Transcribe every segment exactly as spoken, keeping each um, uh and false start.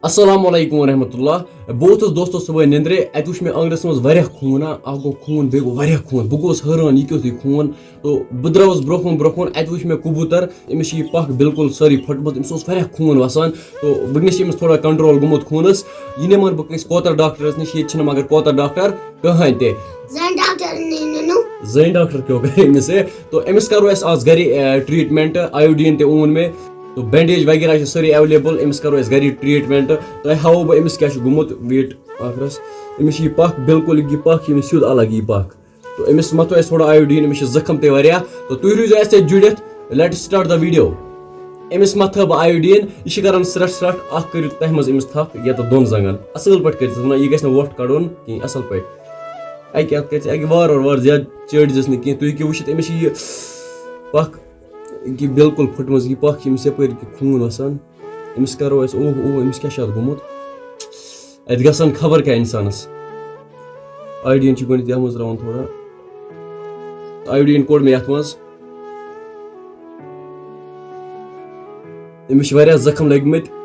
السلام علیکم ورحمۃ اللہ۔ بہٕ ووٚتھُس دوستو صُبحٲے نِندرِ، اَتہِ وٕچھ مےٚ آنٛگنَس منٛز واریاہ خوٗن، ہا، اَکھ گوٚو خوٗن، بیٚیہِ گوٚو واریاہ خوٗن۔ بہٕ گوٚوُس حٲران، یہِ کیُتھ یہِ خوٗن؟ تہٕ بہٕ درٛاوُس برٛونٛہہ کُن، برٛونٛہہ کُن، اَتہِ وٕچھ مےٚ کبوٗتر، أمِس چھِ یہِ پَکھ بِلکُل سٲرٕے پھٔٹمٕژ، أمِس اوس واریاہ خوٗن وَسان۔ تہٕ وٕنکیٚس چھِ أمِس تھوڑا control گوٚمُت خوٗنَس۔ یہِ نِمَن بہٕ کٲنٛسہِ کوتَر ڈاکٹرَس نِش، ییٚتہِ چھِنہٕ مگر کوتَر ڈاکٹر کٕہٕنۍ تہِ۔ زَنہِ ڈاکٹر نِنہٕ۔ زَنہِ ڈاکٹر کیٛاہ کَرِ أمِس، ہے؟ تو أمِس کَرو أسۍ آز گَرِ، اے، treatment، iodine تہِ اوٚن مےٚ، تو bandage وغیرہ چھِ سٲری available، أمِس کَرو أسۍ گَرِ treatment۔ تۄہہِ ہاوو بہٕ أمِس کیٛاہ چھُ گوٚمُت، wait، ٲخرَس۔ أمِس چھِ یہِ پَکھ بِلکُل، یہِ پَکھ چھِ أمِس سیوٚد الگ یہِ پَکھ۔ تو أمِس مَتھو أسۍ تھوڑا iodine، أمِس چھِ زَخٕم تہِ واریاہ۔ تو تُہۍ روٗزِو اَسہِ سۭتۍ جُڑِتھ، let's start the video۔ أمِس مَتھٕ بہٕ iodine، یہِ چھِ کَران سرٛٹھ سرٛٹھ، اَکھ کٔرِو تَتھ منٛز أمِس تھَپھ یَتھ دۄن زَنٛگَن، اَصٕل پٲٹھۍ کٔرِتھ، نہ یہِ گژھِ نہٕ وۄٹھ کَڑُن کِہیٖنۍ، اَصٕل پٲٹھۍ۔ اَکہِ اَتھٕ کَرِ ژٕ اَکہِ وارٕ وارٕ وارٕ، زیادٕ چٲڑزٮ۪س نہٕ کینٛہہ۔ تُہۍ ہیٚکِو وٕچھِتھ، أمِس چھِ یہِ پَکھ، یہِ بِلکُل پھٕٹمٕژ، یہِ پَکھ چھِ أمِس یَپٲرۍ کہِ خوٗن وَسان۔ أمِس کَرو أسۍ، اوہ، اوہ، أمِس کیٛاہ چھُ اَتھ گوٚمُت؟ اَتہِ گژھان خبر کیٛاہ اِنسانَس۔ iodine چھِ گۄڈٕنٮ۪تھ یَتھ منٛز ترٛاوان تھوڑا۔ iodine کوٚڑ مےٚ یَتھ منٛز۔ أمِس چھِ واریاہ زَخٕم لٔگۍ مٕتۍ۔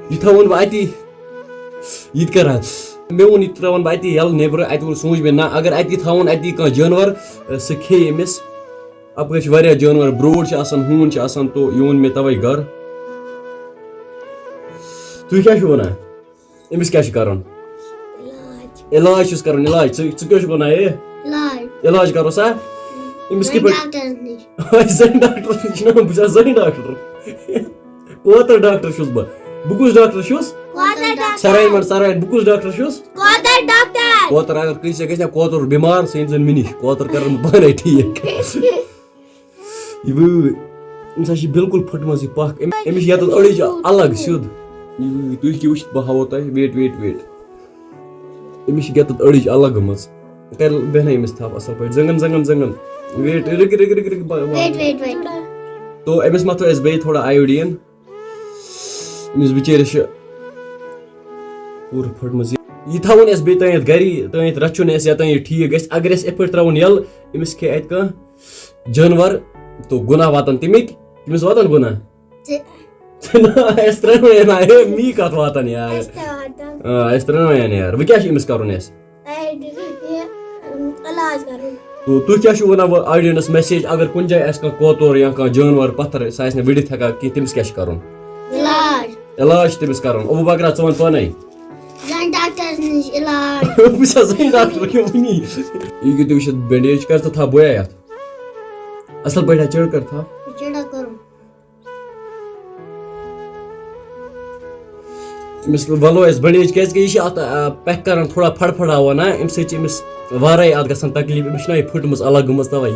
یہِ تھاوُن بہٕ اَتی، یہِ تہِ کَران۔ مےٚ ووٚن، یہِ ترٛاوَن بہٕ اَتی یَلہٕ نیٚبرٕ۔ اَتہِ ووٚن، سوٗنٛچ مےٚ، نہ، اگر اَتی تھاوُن، اَتی کانٛہہ جانوَر، سُہ کھیٚیہِ أمِس۔ اَپٲرۍ چھِ واریاہ جانوَر، برٛوڈ چھِ آسان، ہوٗن چھِ آسان، تو یہِ ووٚن مےٚ تَوَے گَرٕ۔ تُہۍ کیٛاہ چھِو وَنان؟ أمِس کیٛاہ چھُ کَرُن؟ علاج۔ علاج چھُس کَرُن، علاج۔ ژٕ، ژٕ کیٛاہ چھُکھ وَنان، اے؟ علاج۔ علاج کَرو سا؟ أمِس کِتھ پٲٹھۍ؟ ڈاکٹرَس نِش۔ زَنہِ ڈاکٹرَس نِش، نہ، بہٕ چھُس زَنہِ ڈاکٹر۔ کوتَر ڈاکٹر چھُس بہٕ۔ بہٕ کُس ڈاکٹر چھُس؟ کوتَر ڈاکٹر۔ سَرٲے وَن، سَرٲے وَن، بہٕ کُس ڈاکٹر چھُس؟ کوتَر ڈاکٹر۔ کوتَر اگر کٲنٛسہِ گژھِ ہا کوتُر بٮ۪مار، سُہ أنۍ زَن مےٚ نِش۔ کوتَر کَرَن بہٕ پانَے ٹھیٖک۔ یہِ وٲے، أمِس ہا چھِ بِلکُل پھٔٹمٕژ یہِ پَکھ۔ أمۍ، أمِس چھِ یَتَتھ أڑٕج الگ سیوٚد۔ یہِ وٲے، تُہۍ ہیٚکِو وٕچھِتھ، بہٕ ہاوو تۄہہِ۔ Wait, wait, wait۔ أمِس چھِ یَتَتھ أڑٕج الگ گٔمٕژ۔ کَرِ بیٚہنَے أمِس تھَپھ اَصٕل پٲٹھۍ۔ زَنٛگَن، زَنٛگَن، زَنٛگَن۔ Wait، رُکہِ، رُکہِ، رُکہِ، رُکہِ، بہٕ، بہٕ Wait, wait, wait۔ تو أمِس مَتھو أسۍ بیٚیہِ تھوڑا iodine۔ أمِس بِچٲرِس چھِ پوٗرٕ پھٔٹمٕژ یہِ۔ یہِ تھاوُن اَسہِ بیٚیہِ تام یَتھ گَری، تام یَتھ رَچھُن اَسہِ، یَتام یہِ ٹھیٖک گژھِ۔ اگر اَسہِ یِتھ پٲٹھۍ ترٛاوُن یَلہٕ، أمِس کھیٚیہِ اَتہِ کانٛہہ جانوَر، تو گُناہ واتَن تَمِکۍ، تٔمِس واتَن گُناہ؟ ژےٚ۔ نہ، اَسہِ ترٛٲومَے نہ، ہے، می کَتھ واتَن یار۔ اَسہِ تہِ واتَن۔ آ، اَسہِ ترٛٲومَے نہ یار۔ وۄنۍ کیٛاہ چھُ أمِس کَرُن اَسہِ؟ اَتہِ یہِ، اَم، علاج کَرُن۔ تو تُہۍ کیٛاہ چھِو وَنان وۄنۍ audience message، اگر کُنہِ جایہِ آسہِ کانٛہہ کوتُر یا کانٛہہ جانوَر پَتھَر، سُہ آسہِ نہٕ وٕڑِتھ ہٮ۪کان کینٛہہ، تٔمِس کیٛاہ چھِ کَرُن؟ علاج۔ علاج چھُ تٔمِس کَرُن۔ ابوٗ بکرا، ژٕ وَن پانَے۔ زَنہِ ڈاکٹرَس نِش علاج۔ بہٕ چھُس زَنہِ ڈاکٹر کیٛاہ وٕنی۔ یہِ کیٛاہ تُہۍ وٕچھِتھ bandage، کر ژٕ تھاو بویا یَتھ۔ اَصٕل پٲٹھۍ ہا چِڑ کر تھاو۔ چِڑا کَرُن۔ أمِس وَلو أسۍ bandage، کیٛازِکہِ یہِ چھِ اَتھ، آ، پٮ۪ٹھ کَران تھوڑا پھڑپھڑاوان، نا، اَمہِ سۭتۍ چھِ أمِس وارَے اَتھ گژھان تکلیٖف، أمِس چھِنہ یہِ پھٕٹمٕژ الگ گٔمٕژ تَوَے۔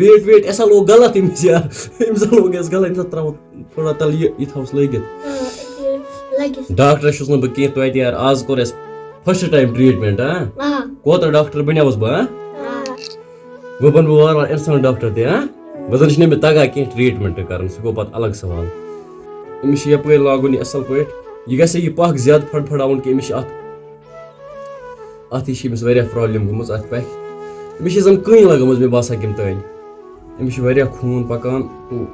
Wait, wait، اَسہِ ہا لوگ غلط أمِس یار، أمِس ہا لوگ اَسہِ غلط، أمِس ہا ترٛاوو تھوڑا تَلہٕ یہِ، یہِ تھاوُس لٲگِتھ۔ آ، یہِ لَگہِ۔ ڈاکٹر چھُس نہٕ بہٕ کینٛہہ توتہِ یار، آز کوٚر اَسہِ first time treatment، ہاں؟ آ۔ کوتاہ ڈاکٹر بنیوس بہٕ، ہاں؟ آ۔ وۄنۍ بنہٕ بہٕ وارٕ وارٕ اِنسان ڈاکٹر تہِ، ہاں؟ وۄنۍ زن چھُنہٕ مےٚ تگان کینٛہہ treatment کرُن، سُہ گوٚو پتہٕ الگ سوال۔ أمِس چھُ یپٲرۍ لاگُن یہِ اصل پٲٹھۍ، یہِ گژھِ یہِ پکھ زیادٕ پھڑپھڑاوُن کہِ أمِس چھِ اتھ، اتھ یہِ چھِ أمِس واریاہ problem گٔمٕژ اتھ پکہِ۔ أمِس چھِ زن کٔنۍ لگٲمٕژ، مےٚ باسان، کمہِ تانۍ۔ أمِس چھُ واریاہ خوٗن پکان۔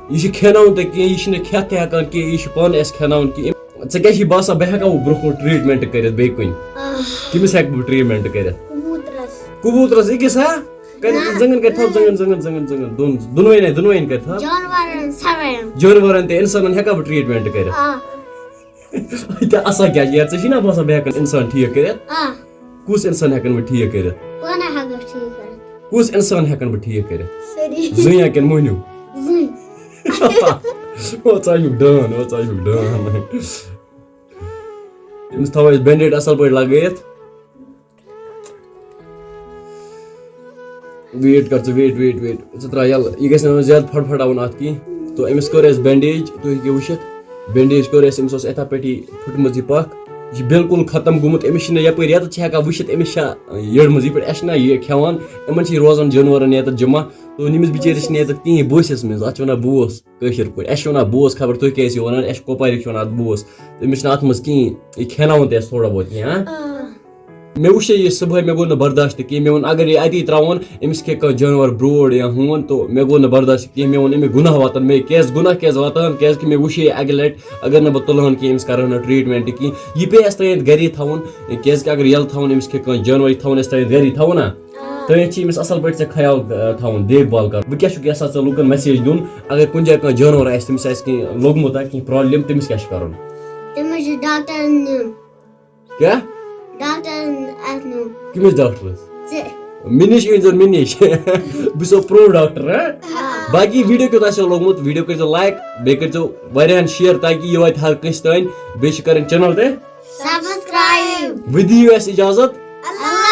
یہِ چھُ کھیٛاناوُن تۄہہِ کینٛہہ، یہِ چھُنہٕ کھٮ۪تھ تہِ ہٮ۪کان کینٛہہ، یہِ چھُ پانہٕ اَسہِ کھیٛاناوُن کینٛہہ۔ ژےٚ کیٛاہ چھُے باسان، بہٕ ہٮ۪کا وۄنۍ برٛونٛہہ کُن treatment کٔرِتھ بیٚیہِ کُنہِ؟ آہ۔ کٔمِس ہٮ۪کہٕ بہٕ treatment کٔرِتھ؟ کبوٗترس۔ کبوٗترس أکِس، ہا؟ کَتہِ؟ نہ۔ زنٛگن کَتہِ تھاو، زنٛگن، زنٛگن، زنٛگن، زنٛگن، دۄن، دۄنوَے نے، دۄنوَے کَتہِ تھاو؟ جانورن سارنٕے۔ جانورن تہِ، اِنسانن ہٮ۪کا بہٕ treatment کٔرِتھ؟ آ۔ یہِ تہِ اَصٕل کیٛاہ چھِ یار، ژےٚ چھُے نا باسان بہٕ ہٮ۪کَن اِنسان ٹھیٖک کٔرِتھ؟ آ۔ کُس اِنسان ہٮ۪کَن بہٕ ٹھیٖک کٔرِتھ؟ پانَے ہٮ۪کَکھ ٹھیٖک کٔرِتھ۔ کُس اِنسان ہٮ۪کَن بہٕ ٹھیٖک کٔرِتھ؟ سٲری۔ زٕے یا کِنہٕ مٔہنیوٗ؟ زٕے۔ او ژٕ ہا چھُکھ ڈان، او ژٕ ہا چھُکھ ڈان۔ أمِس تھاوو أسۍ bandage اَصٕل پٲٹھۍ لَگٲیِتھ۔ Wait کر ژٕ، wait، wait، wait۔ ژٕ ترٛاو یَلہٕ۔ یہِ گژھِ نہٕ وۄنۍ زیادٕ پھڑپھڑاوُن اَتھ کینٛہہ۔ تو أمِس کٔر اَسہِ bandage، تُہۍ ہیٚکِو وٕچھِتھ۔ Bandage کٔر اَسہِ، أمِس اوس یِتھَے پٲٹھی پھٕٹمٕژ یہِ پَکھ۔ یہِ چھِ بِلکُل ختم گوٚمُت۔ أمِس چھِنہٕ یَپٲرۍ یَتَتھ چھِ ہٮ۪کان وٕچھِتھ، أمِس چھا یٔڑمٕژ یہِ پٲٹھۍ۔ اَسہِ چھِنہ یہِ کھٮ۪وان، یِمَن چھِ یہِ روزان جانوَرَن یَتَتھ جمع۔ تو نٔمِس بِچٲرِس چھِنہٕ ییٚتٮ۪تھ کِہیٖنۍ، بوسَس منٛز، اَتھ چھِ وَنان بوس کٲشِر پٲٹھۍ، اَسہِ چھِ وَنان بوس، خبر تُہۍ کیٛاہ ٲسِو وَنان، اَسہِ چھِ کۄپوارِکۍ چھِ وَنان اَتھ بوس۔ تہٕ أمِس چھِنہٕ اَتھ منٛز کِہیٖنۍ، یہِ کھٮ۪ناوُن تہِ اَسہِ تھوڑا بہت کینٛہہ، ہاں؟ مےٚ وٕچھے یہِ صُبحٲے، مےٚ گوٚو نہٕ برداشت کینٛہہ، مےٚ ووٚن اگر یہِ اَتی ترٛاوُن، أمِس کھیٚیہِ کانٛہہ جانوَر برٛوڈ یا ہوٗن، تو مےٚ گوٚو نہٕ برداشت کینٛہہ، مےٚ ووٚن أمِس گُناہ واتَن، مےٚ کیٛازِ گُناہ کیٛازِ واتان، کیٛازِکہِ مےٚ وٕچھے یہِ اَکہِ لَٹہِ، اگر نہٕ بہٕ تُلہٕ ہَن کینٛہہ، أمِس کَرٕ ہَن نہٕ ٹرٛیٖٹمٮ۪نٛٹ کینٛہہ، یہِ پیٚیہِ اَسہِ ترٛٲیِتھ گَرے تھاوُن، کیٛازِکہِ اگر یَلہٕ تھاوُن، أمِس کھیٚیہِ کانٛہہ جانوَر، یہِ تھاوُن اَسہِ ترٛٲیِتھ گَرے، تھاوُن نا؟ ترٛٲیِتھ چھِ أمِس اَصٕل پٲٹھۍ ژےٚ خیال، آ، تھاوُن، دیکھ بال کَرُن۔ وۄنۍ کیٛاہ چھُکھ یَژھان ژٕ لُکَن message دیُن، اگر کُنہِ جایہِ کانٛہہ جانوَر آسہِ، تٔمِس آسہِ کینٛہہ لوٚگمُت، کینٛہہ problem، تٔمِس کیٛاہ چھُ کَرُن؟ تٔمِس چھُ ڈاکٹرَس نیُن۔ کیٛاہ؟ ڈاکٹرَس نیُن۔ کٔمِس ڈاکٹرَس؟ ژےٚ۔ مےٚ نِش أنۍزیو، مےٚ نِش۔ بہٕ چھُسو pro doctor، ہا؟ آ۔ باقٕے video کیُتھ آسیو لوٚگمُت، video کٔرۍزیو like، بیٚیہِ کٔرۍزیو واریاہَن share، تاکہِ یہِ واتہِ ہر کٲنٛسہِ تام۔ بیٚیہِ چھِ کَرٕنۍ channel تہِ۔ Subscribe۔ وۄنۍ دِیِو اَسہِ اِجازت۔ اللہ